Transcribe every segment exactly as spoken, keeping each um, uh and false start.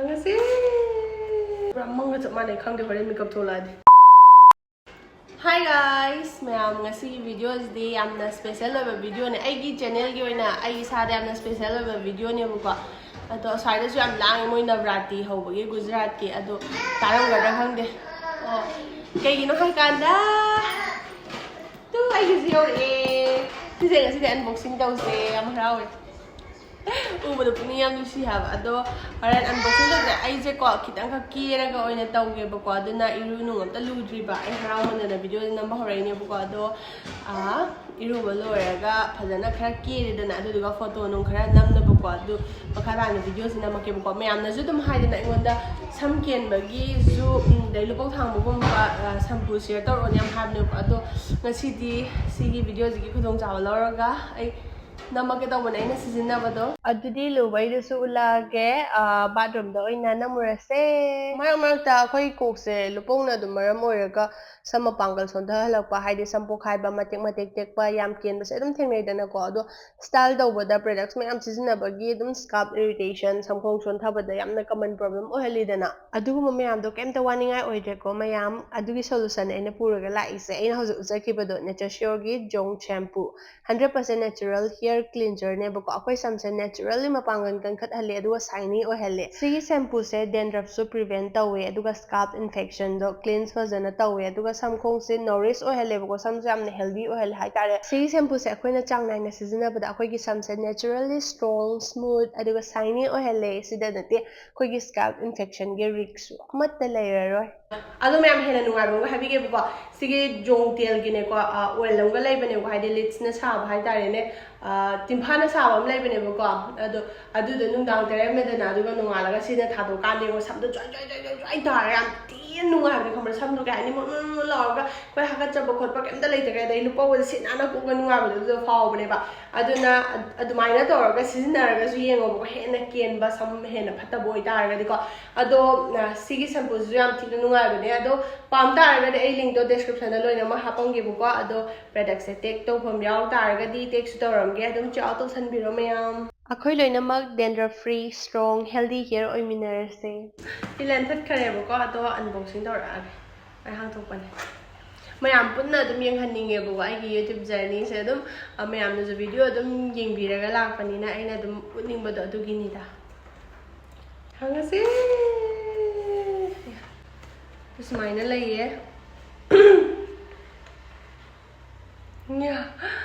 ꯉꯁꯤ ꯄꯨꯔꯥ ꯃꯪꯒ ꯆꯞ ꯃꯥꯟꯅꯩ, ꯈꯪꯗꯦ ꯍꯣꯔꯦꯟ ꯃꯤꯀꯞ ꯊꯣꯛꯂꯛꯑꯗꯤ꯫ Hi guys, ꯃꯌꯥꯝ, ꯉꯁꯤꯒꯤ ꯚꯤꯗꯤꯑꯣꯁꯤꯗꯤ ꯌꯥꯝꯅ ꯁ꯭ꯄꯦꯁꯦꯜ ꯑꯣꯏꯕ ꯚꯤꯗꯤꯑꯣꯅꯦ꯫ ꯑꯩꯒꯤ ꯆꯦꯅꯦꯜꯒꯤ ꯑꯣꯏꯅ ꯑꯩ ꯏꯁꯥꯗ ꯌꯥꯝꯅ ꯁ꯭ꯄꯦꯁꯦꯜ ꯑꯣꯏꯕ ꯚꯤꯗꯤꯑꯣꯅꯦꯕꯀꯣ꯫ ꯑꯗꯣ ꯑꯁ꯭ꯋꯥꯏꯗꯁꯨ ꯌꯥꯝ ꯂꯥꯡꯉꯦ, ꯃꯣꯏ ꯅꯕ꯭ꯔꯥꯇꯤ ꯍꯧꯕꯒꯤ ꯒꯨꯖꯔꯥꯠꯀꯤ, ꯑꯗꯣ ꯇꯥꯔꯝꯒꯗ꯭ꯔꯥ ꯈꯪꯗꯦ꯫ ꯑꯣ, ꯀꯩꯒꯤꯅꯣ ꯍꯥꯏꯀꯥꯟꯗ ꯇꯨ ꯑꯩꯒꯤꯁꯨ ꯌꯧꯔꯛꯑꯦ꯫ ꯁꯤꯁꯦ ꯉꯁꯤꯗꯤ unboxing ꯇꯧꯁꯦ, ꯌꯥꯝ ꯍꯔꯥꯎꯋꯦ꯫ ꯎꯕꯗ ꯄꯨꯛꯅꯤꯡ ꯌꯥꯝ ꯅꯨꯡꯁꯤ ꯍꯥꯏꯕ꯫ ꯑꯗꯣ ꯍꯣꯔꯦꯟ unboxing ꯇꯧꯁꯦ꯫ ꯑꯩꯁꯦꯀꯣ ꯈꯤꯇꯪꯈꯛ ꯀꯦꯔꯒ ꯑꯣꯏꯅ ꯇꯧꯒꯦꯕꯀꯣ, ꯑꯗꯨꯅ ꯏꯔꯨ ꯅꯨꯡ ꯑꯝꯇ ꯂꯨꯗ꯭ꯔꯤꯕ꯫ ꯑꯩ ꯍꯔꯥꯎꯃꯟꯗꯅ ꯚꯤꯗꯤꯑꯣꯁꯦ ꯅꯝꯕ ꯍꯧꯔꯛꯏꯅꯦꯕꯀꯣ꯫ ꯑꯗꯣ ꯑꯥ, ꯏꯔꯨꯕ ꯂꯣꯏꯔꯒ ꯐꯖꯅ ꯈꯔ ꯀꯦꯔꯦꯗꯅ, ꯑꯗꯨꯗꯨꯒ ꯐꯣꯇꯣ ꯅꯨꯡ ꯈꯔ ꯅꯝꯅꯕꯀꯣ꯫ ꯑꯗꯨ ꯃꯈꯥ ꯇꯥꯅ ꯚꯤꯗꯤꯑꯣꯁꯤ ꯅꯝꯃꯛꯀꯦꯕꯀꯣ꯫ ꯃꯌꯥꯝꯅꯁꯨ ꯑꯗꯨꯝ ꯍꯥꯏꯗꯅ ꯑꯩꯉꯣꯟꯗ ꯁꯝ ꯀꯦꯟꯕꯒꯤꯁꯨ, ꯎꯝ, ꯑꯗꯩ ꯂꯨꯄꯧ ꯊꯥꯡꯕꯒꯨꯝꯕ, ꯑ, ꯁꯝꯄꯨ ꯁꯤꯌꯔ ꯇꯧꯔꯛꯑꯣꯅ ꯌꯥꯝ ꯍꯥꯏꯕꯅꯦꯕꯀꯣ꯫ ꯑꯗꯣ ꯉꯁꯤꯗꯤ ꯁꯤꯒꯤ ꯚꯤꯗꯤꯑꯣꯁꯤꯒꯤ ꯈꯨꯗꯣꯡꯆꯥꯕ ꯂꯧꯔꯒ ꯑꯩ ꯅꯝꯃꯛꯀꯦ ꯇꯧꯕꯅꯦ ꯑꯩꯅ ꯁꯤꯖꯤꯟꯅꯕꯗꯣ꯫ ꯑꯗꯨꯗꯤ ꯂꯨꯕꯩꯗꯨꯁꯨ ꯎꯠꯂꯛꯑꯒꯦ꯫ ꯑ, ꯕꯥꯠꯔꯨꯝꯗ ꯑꯣꯏꯅ ꯅꯝꯃꯨꯔꯁꯦ꯫ ꯃꯔꯛ ꯃꯔꯛꯇ ꯑꯩꯈꯣꯏ ꯀꯣꯛꯁꯦ ꯂꯨꯄꯧꯅ ꯑꯗꯨꯝ ꯃꯔꯝ ꯑꯣꯏꯔꯒ ꯁꯝ ꯃꯄꯥꯡꯒꯜ ꯁꯣꯟꯊꯍꯜꯂꯛꯄ, ꯍꯥꯏꯗꯤ ꯁꯝ ꯄꯣꯛꯈꯥꯏꯕ, ꯃꯇꯦꯛ ꯃꯇꯦꯛ ꯇꯦꯛꯄ ꯌꯥꯝ ꯀꯦꯟꯕꯁꯦ ꯑꯗꯨꯝ ꯊꯦꯡꯅꯩꯗꯅꯀꯣ꯫ ꯑꯗꯣ ꯁ꯭ꯇꯥꯏꯜ ꯇꯧꯕꯗ ꯄ꯭ꯔꯗꯛꯁ ꯃꯌꯥꯝ ꯁꯤꯖꯤꯟꯅꯕꯒꯤ ꯑꯗꯨꯝ scalp irritation, ꯁꯝꯈꯣꯡ ꯆꯣꯟꯊꯕꯗ ꯌꯥꯝꯅ common problem ꯑꯣꯏꯍꯜꯂꯤꯗꯅ꯫ ꯑꯗꯨꯒꯨꯝꯕ ꯃꯌꯥꯝꯗꯣ ꯀꯩꯝꯇ ꯋꯥꯅꯤꯡꯉꯥꯏ ꯑꯣꯏꯗ꯭ꯔꯦꯀꯣ ꯃꯌꯥꯝ꯫ ꯑꯗꯨꯒꯤ solution ꯑꯩꯅ ꯄꯨꯔꯒ ꯂꯥꯛꯏꯁꯦ, ꯑꯩꯅ ꯍꯧꯖꯤꯛ ꯎꯠꯆꯈꯤꯕꯗꯣ, Nature Sureꯒꯤ Jhone Shampoo, hundred percent natural hair cleanserꯅꯦꯕꯀꯣ꯫ ꯑꯩꯈꯣꯏ ꯁꯝꯁꯦ naturally ꯃꯄꯥꯡꯒꯜ ꯀꯟꯈꯠꯍꯜꯂꯦ, ꯑꯗꯨꯒ shiny ꯑꯣꯏꯍꯜꯂꯦ꯫ ꯁꯤꯒꯤ shampooꯁꯦ dandruffꯁꯨ prevent ꯇꯧꯋꯦ, ꯑꯗꯨꯒ scalp infectionꯗꯣ cleanse ꯐꯖꯅ ꯇꯧꯋꯦ, ꯑꯗꯨꯒ ꯁꯝꯈꯣꯡꯁꯦ nourish ꯑꯣꯏꯍꯜꯂꯦꯕꯀꯣ, ꯁꯝꯁꯦ ꯌꯥꯝꯅ healthy ꯑꯣꯏꯍꯜꯂꯦ ꯍꯥꯏꯇꯥꯔꯦ꯫ ꯁꯤꯒꯤ shampooꯁꯦ ꯑꯩꯈꯣꯏꯅ ꯆꯥꯡ ꯅꯥꯏꯅ ꯁꯤꯖꯤꯟꯅꯕꯗ ꯑꯩꯈꯣꯏꯒꯤ ꯁꯝꯁꯦ naturally strong, smooth, ꯑꯗꯨꯒ shiny ꯑꯣꯏꯍꯜꯂꯦ꯫ ꯁꯤꯗ ꯅꯠꯇꯦ, ꯑꯩꯈꯣꯏꯒꯤ scalp infectionꯒꯤ riskꯁꯨ ꯑꯃꯠꯇ ꯂꯩꯔꯔꯣꯏ꯫ ꯑꯗꯣ ꯃꯌꯥꯝ, ꯍꯦꯟꯅ ꯅꯨꯡꯉꯥꯏꯕ ꯑꯃꯒ ꯍꯥꯏꯕꯤꯒꯦꯕꯀꯣ꯫ ꯁꯤꯒꯤ Jhone Tealꯒꯤꯅꯦꯀꯣ, ꯑ, oil ꯑꯃꯒ ꯂꯩꯕꯅꯦꯕꯀꯣ, ꯍꯥꯏꯗꯤ leedsꯅ ꯁꯥꯕ ꯍꯥꯏꯇꯥꯔꯦꯅꯦ꯫ ꯑ, ꯇꯤꯝꯐꯥꯅ ꯁꯥꯕ ꯑꯃ ꯂꯩꯕꯅꯦꯕꯀꯣ꯫ ꯑꯗꯣ ꯑꯗꯨꯗꯣ ꯅꯨꯡꯗꯥꯡ ꯇꯩꯔꯝꯃꯦꯗꯅ, ꯑꯗꯨꯒ ꯅꯣꯡꯉꯥꯜꯂꯒ ꯁꯤꯅ ꯊꯥꯗꯣꯛꯀꯥꯟꯗ ꯌꯦꯡꯉꯣ, ꯁꯝꯗꯣ ꯖ꯭ꯋꯥꯏ ꯖ꯭ꯋꯥꯏ ꯖ꯭ꯋꯥꯏ ꯖ꯭ꯋꯥꯏ ꯖ꯭ꯋꯥꯏ ꯇꯥꯔꯒ ꯌꯥꯝ ꯊꯤꯅ ꯅꯨꯡꯉꯥꯏꯕꯅꯦ, ꯈꯪꯕ꯭ꯔꯥ? ꯁꯝꯗꯣ ꯀꯩ ꯍꯥꯏꯅꯤ, ꯃꯨꯟ ꯃꯨꯟ ꯃꯨꯟ ꯂꯥꯎꯔꯒ ꯑꯩꯈꯣꯏ ꯍꯥꯀꯠꯆꯕ ꯈꯣꯠꯄ ꯀꯩꯝꯇ ꯂꯩꯇ꯭ꯔꯦ, ꯑꯗꯩ ꯂꯨꯄꯧꯒꯁꯦ ꯁꯤꯠ ꯅꯥꯟꯅ ꯀꯣꯛꯑꯒ ꯅꯨꯡꯉꯥꯏꯕꯗꯣ ꯑꯗꯨꯗꯣ ꯐꯥꯎꯕꯅꯦꯕ꯫ ꯑꯗꯨꯅ ꯑꯗꯨꯃꯥꯏꯅ ꯇꯧꯔꯒ ꯁꯤꯖꯤꯟꯅꯔꯒꯁꯨ ꯌꯦꯡꯉꯣꯕꯀꯣ, ꯍꯦꯟꯅ ꯀꯦꯟꯕ ꯁꯝ ꯍꯦꯟꯅ ꯐꯠꯇꯕ ꯑꯣꯏꯇꯥꯔꯒꯗꯤꯀꯣ꯫ ꯑꯗꯣ, ꯑ, ꯁꯤꯒꯤ shampooꯁꯤꯁꯨ ꯌꯥꯝ ꯊꯤꯅ ꯅꯨꯡꯉꯥꯏꯕꯅꯦ꯫ ꯑꯗꯣ ꯄꯥꯝ ꯇꯥꯔꯒꯗꯤ ꯑꯩ linkꯇꯣ descriptionꯗ ꯂꯣꯏꯅꯃꯛ ꯍꯥꯞꯄꯝꯒꯦꯕꯀꯣ꯫ ꯑꯗꯣ productꯁꯦ tag ꯇꯧꯐꯝ ꯌꯥꯎ ꯇꯥꯔꯒꯗꯤ tagꯁꯨ ꯇꯧꯔꯝꯒꯦ, ꯑꯗꯨꯝ check out ꯇꯧꯁꯟꯕꯤꯔꯣ ꯃꯌꯥꯝ꯫ ꯑꯩꯈꯣꯏ ꯂꯣꯏꯅꯃꯛ dandruff free, strong, healthy hair ꯑꯣꯏꯃꯤꯟꯅꯔꯁꯦ꯫ ꯁꯤ ꯂꯦꯟꯊꯠꯈ꯭ꯔꯦꯕꯀꯣ, ꯑꯗꯣ unboxing ꯇꯧꯔꯛꯑꯒꯦ꯫ ꯑꯩ ꯍꯥꯡꯗꯣꯛꯄꯅꯦ꯫ ꯃꯌꯥꯝ ꯄꯨꯟꯅ ꯑꯗꯨꯝ ꯌꯦꯡꯍꯟꯅꯤꯡꯉꯦꯕꯀꯣ ꯑꯩꯒꯤ YouTube journey ꯁꯦ꯫ ꯑꯗꯨꯝ, ꯑ, ꯃꯌꯥꯝꯅꯁꯨ video ꯑꯗꯨꯝ ꯌꯦꯡꯕꯤꯔꯒ ꯂꯥꯛꯄꯅꯤꯅ ꯑꯩꯅ ꯑꯗꯨꯝ ꯎꯠꯅꯤꯡꯕꯗꯣ ꯑꯗꯨꯒꯤꯅꯤꯗ꯫ ꯍꯥꯡꯉꯁꯤ꯫ ꯁꯨꯃꯥꯏꯅ ꯂꯩꯌꯦ꯫ ꯌꯥ꯫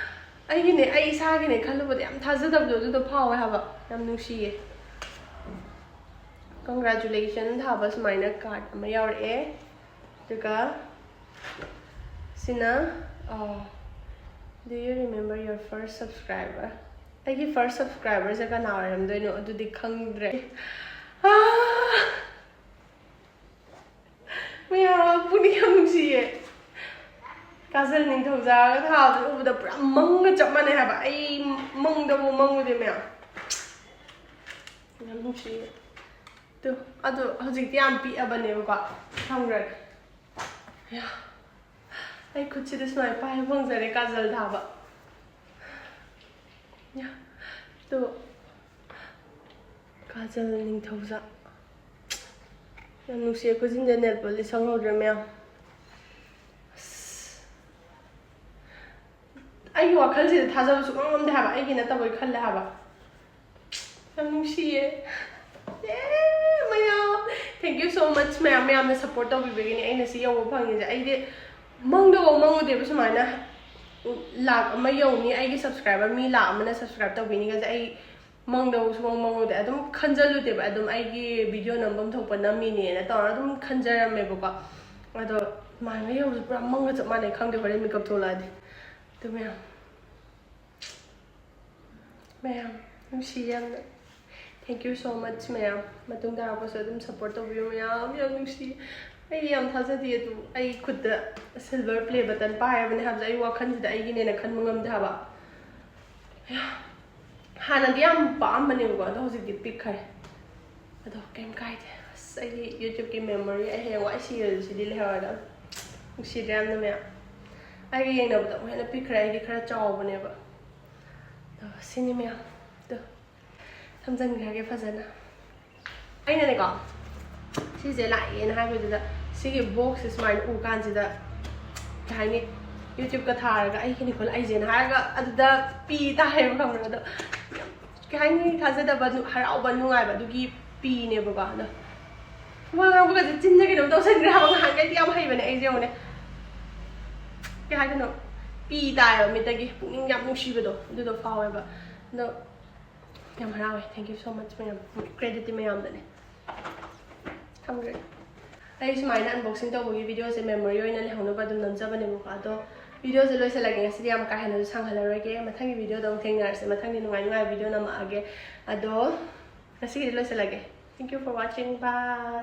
ꯑꯩꯒꯤꯅꯦ, ꯑꯩ ꯏꯁꯥꯒꯤꯅꯦ ꯈꯜꯂꯨꯕꯗ ꯌꯥꯝ ꯊꯥꯖꯗꯕꯗꯣ ꯑꯗꯨꯗꯣ ꯐꯥꯎꯋꯦ ꯍꯥꯏꯕ꯫ ꯌꯥꯝ ꯅꯨꯡꯁꯤꯌꯦ꯫ Congratulation ꯊꯥꯕ ꯁꯨꯃꯥꯏꯅ card ꯑꯃ ꯌꯥꯎꯔꯛꯑꯦ꯫ ꯑꯗꯨꯒ ꯁꯤꯅ, ꯑ, "Do you remember your first subscriber?" ꯑꯩꯒꯤ first subscriber ꯁꯦ ꯀꯅꯥ ꯑꯣꯏꯔꯝꯗꯣꯏꯅꯣ? ꯑꯗꯨꯗꯤ ꯈꯪꯗ꯭ꯔꯦ꯫ ꯑꯥ! ꯃꯌꯥꯝ, ꯄꯨꯛꯅꯤꯡ ꯌꯥꯝ ꯅꯨꯡꯁꯤꯌꯦ꯫ ꯀꯥꯖꯜ ꯅꯤꯡꯊꯧꯖꯥꯒ ꯊꯥꯕꯗꯣ ꯎꯕꯗ ꯄꯨꯔꯥ ꯃꯪꯒ ꯆꯞ ꯃꯥꯟꯅꯩ ꯍꯥꯏꯕ꯫ ꯑꯩ ꯃꯪꯗꯕꯨ ꯃꯪꯉꯨꯗꯦ ꯃꯌꯥꯝ꯫ ꯌꯥꯝ ꯅꯨꯡꯁꯤꯌꯦ꯫ ꯇꯨ, ꯑꯗꯨ ꯍꯧꯖꯤꯛꯇꯤ ꯌꯥꯝ ꯄꯤꯛꯑꯕꯅꯦꯕꯀꯣ꯫ ꯊꯝꯈ꯭ꯔꯒꯦ꯫ ꯌꯥ, ꯑꯩ ꯈꯨꯠꯁꯤꯗ ꯁꯨꯃꯥꯏꯅ ꯄꯥꯏꯕ ꯐꯪꯖꯔꯦ ꯀꯥꯖꯜ ꯊꯥꯕ꯫ ꯌꯥ, ꯇꯨ, ꯀꯥꯖꯜ ꯅꯤꯡꯊꯧꯖꯥ꯫ ꯌꯥꯝ ꯅꯨꯡꯁꯤꯌꯦ, ꯈꯨꯖꯤꯟꯁꯦ nail polish ꯁꯪꯍꯧꯗ꯭ꯔꯦ ꯃꯌꯥꯝ꯫ ꯑꯁ꯫ ꯑꯩꯒꯤ ꯋꯥꯈꯜꯁꯤꯗ ꯊꯥꯖꯕ ꯁꯨꯡꯉꯝ ꯉꯝꯗꯦ ꯍꯥꯏꯕ, ꯑꯩꯒꯤ ꯅꯠꯇꯕꯩ ꯈꯜꯂꯦ ꯍꯥꯏꯕ꯫ ꯌꯥꯝ ꯅꯨꯡꯁꯤꯌꯦ꯫ ꯑꯦ, ꯃꯌꯥꯝ, thank you so much ꯃꯌꯥꯝ, ꯃꯌꯥꯝꯅ support ꯇꯧꯕꯤꯕꯒꯤꯅꯦ ꯑꯩꯅ ꯁꯤ ꯌꯧꯕ ꯐꯪꯉꯤꯁꯦ꯫ ꯑꯩꯗꯤ ꯃꯪꯗꯐꯥꯎ ꯃꯪꯉꯨꯗꯦꯕ ꯁꯨꯃꯥꯏꯅ ꯂꯥꯛ ꯑꯃ ꯌꯧꯅꯤ, ꯑꯩꯒꯤ subscriber ꯃꯤ ꯂꯥꯛ ꯑꯃꯅ subscribe ꯇꯧꯕꯤꯅꯤꯒꯁꯦ ꯑꯩ ꯃꯪꯗꯐꯥꯎ ꯁꯨꯡꯃꯪ ꯃꯪꯉꯨꯗꯦ꯫ ꯑꯗꯨꯝ ꯈꯟꯖꯜꯂꯨꯗꯦꯕ, ꯑꯗꯨꯝ ꯑꯩꯒꯤ video ꯅꯝꯐꯝ ꯊꯣꯛꯄ ꯅꯝꯃꯤꯅꯦꯅ ꯇꯧꯔꯒ ꯑꯗꯨꯝ ꯈꯟꯖꯔꯝꯃꯦꯕꯀꯣ꯫ ꯑꯗꯣ ꯁꯨꯃꯥꯏꯅ ꯌꯧꯕꯁꯦ ꯄꯨꯔꯥ ꯃꯪꯒ ꯆꯞ ꯃꯥꯟꯅꯩ, ꯈꯪꯗꯦ ꯍꯣꯔꯦꯟ ꯃꯤꯀꯞ ꯊꯣꯛꯂꯛꯑꯗꯤ꯫ ꯑꯗꯨ ꯃꯌꯥꯝ, ꯃꯌꯥꯝ ꯅꯨꯡꯁꯤ ꯌꯥꯝꯅ꯫ Thank you so much ꯃꯌꯥꯝ꯫ ꯃꯇꯨꯡ ꯇꯥꯔꯛꯄꯁꯨ ꯑꯗꯨꯝ support ꯇꯧꯕꯤꯌꯨ ꯃꯌꯥꯝ꯫ ꯌꯥꯝ ꯅꯨꯡꯁꯤ꯫ ꯑꯩ ꯌꯥꯝ ꯊꯥꯖꯗꯦ ꯑꯗꯨ ꯑꯩ ꯈꯨꯠꯇ silver play button ꯄꯥꯏꯔꯕꯅꯦ ꯍꯥꯏꯕꯁꯦ ꯑꯩ ꯋꯥꯈꯜꯁꯤꯗ ꯑꯩꯒꯤꯅꯦꯅ ꯈꯟꯕ ꯉꯝꯗꯦ ꯍꯥꯏꯕ꯫ ꯍꯥꯟꯅꯗꯤ ꯌꯥꯝ ꯄꯥꯝꯕꯅꯦꯕꯀꯣ, ꯑꯗꯣ ꯍꯧꯖꯤꯛꯇꯤ ꯄꯤꯛꯈ꯭ꯔꯦ꯫ ꯑꯗꯣ ꯀꯩꯝ ꯀꯥꯏꯗꯦ꯫ ꯑꯁ, ꯑꯩꯒꯤ YouTubeꯀꯤ memory ꯑꯩ ꯍꯌꯦꯡꯋꯥꯏ ꯁꯤꯔꯁꯨ ꯁꯤꯗꯤ ꯂꯩꯍꯧꯔꯗꯕꯅꯤ꯫ ꯅꯨꯡꯁꯤꯗ꯭ꯔꯥ ꯌꯥꯝꯅ ꯃꯌꯥꯝ? ꯑꯩꯒ ꯌꯦꯡꯅꯕꯗ ꯑꯃꯨꯛ ꯍꯦꯟꯅ ꯄꯤꯛꯈ꯭ꯔꯦ, ꯑꯩꯗꯤ ꯈꯔ ꯆꯥꯎꯕꯅꯦꯕ꯫ ꯑꯗꯣ ꯁꯤꯅꯤ ꯃꯌꯥꯝ꯫ ꯑꯗꯣ ꯊꯝꯖꯤꯟꯈ꯭ꯔꯒꯦ ꯐꯖꯅ꯫ ꯑꯩꯅꯅꯦꯀꯣ, ꯁꯤꯁꯦ ꯂꯥꯛꯑꯦꯅ ꯍꯥꯏꯕꯗꯨꯗ, ꯁꯤꯒꯤ ꯕꯣꯛꯁꯁꯦ ꯁꯨꯃꯥꯏꯅ ꯎ ꯀꯥꯟꯁꯤꯗ, ꯀꯩ ꯍꯥꯏꯅꯤ, ꯌꯨꯇ꯭ꯌꯨꯕꯀ ꯊꯥꯔꯒ ꯑꯩꯒꯤꯅꯤ ꯈꯣꯠꯂ ꯑꯩꯁꯦꯅ ꯍꯥꯏꯔꯒ ꯑꯗꯨꯗ ꯄꯤ ꯇꯥꯏꯌꯦꯕ, ꯈꯪꯕ꯭ꯔꯥ? ꯑꯗꯣ ꯀꯩ ꯍꯥꯏꯅꯤ, ꯊꯥꯖꯗꯕ, ꯅꯨ- ꯍꯔꯥꯎꯕ, ꯅꯨꯡꯉꯥꯏꯕ, ꯑꯗꯨꯒꯤ ꯄꯤꯅꯦꯕꯀꯣ꯫ ꯑꯗꯣ ꯋꯥ ꯉꯥꯡꯕꯒꯁꯦ ꯆꯤꯟꯅ ꯀꯩꯅꯣꯝ ꯇꯧꯁꯟꯈ꯭ꯔꯦ ꯍꯥꯏꯕ꯫ ꯉꯍꯥꯟꯈꯩꯗꯤ ꯌꯥꯝ ꯍꯩꯕꯅꯦ ꯑꯩꯁꯦ, ꯌꯦꯡꯉꯨꯅꯦ, ꯀꯩ ꯍꯥꯏꯗꯣꯏꯅꯣ, ꯄꯤ ꯇꯥꯏꯌꯦꯕ ꯃꯤꯠꯇꯒꯤ꯫ ꯄꯨꯛꯅꯤꯡ ꯌꯥꯝ ꯅꯨꯡꯁꯤꯕꯗꯣ ꯑꯗꯨꯗꯣ ꯐꯥꯎꯋꯦꯕ꯫ ꯑꯗꯣ ꯌꯥꯝ ꯍꯔꯥꯎꯋꯦ꯫ Thank you so much ꯃꯌꯥꯝ꯫ Creditꯇꯤ ꯃꯌꯥꯝꯗꯅꯦ꯫ ꯊꯝꯈ꯭ꯔꯦ꯫ ꯑꯩ ꯁꯨꯃꯥꯏꯅ unboxing ꯇꯧꯕꯒꯤ videoꯁꯦ memory ꯑꯣꯏꯅ ꯂꯩꯍꯧꯅꯕ ꯑꯗꯨꯝ ꯅꯝꯖꯕꯅꯦꯕꯀꯣ꯫ ꯑꯗꯣ videoꯁꯦ ꯂꯣꯏꯁꯤꯜꯂꯒꯦ꯫ ꯉꯁꯤꯗꯤ ꯌꯥꯝ ꯀꯥ ꯍꯦꯟꯅꯁꯨ ꯁꯥꯡꯍꯜꯂꯔꯣꯏꯒꯦ꯫ ꯃꯊꯪꯒꯤ videoꯗ ꯑꯃꯨꯛ ꯊꯦꯡꯅꯔꯁꯦ꯫ ꯃꯊꯪꯒꯤ ꯅꯨꯡꯉꯥꯏ ꯅꯨꯡꯉꯥꯏꯕ video ꯅꯝꯃꯛꯑꯒꯦ꯫ ꯑꯗꯣ ꯉꯁꯤꯒꯤꯗꯤ ꯂꯣꯏꯁꯤꯜꯂꯒꯦ꯫ Thank you for watching. Bye.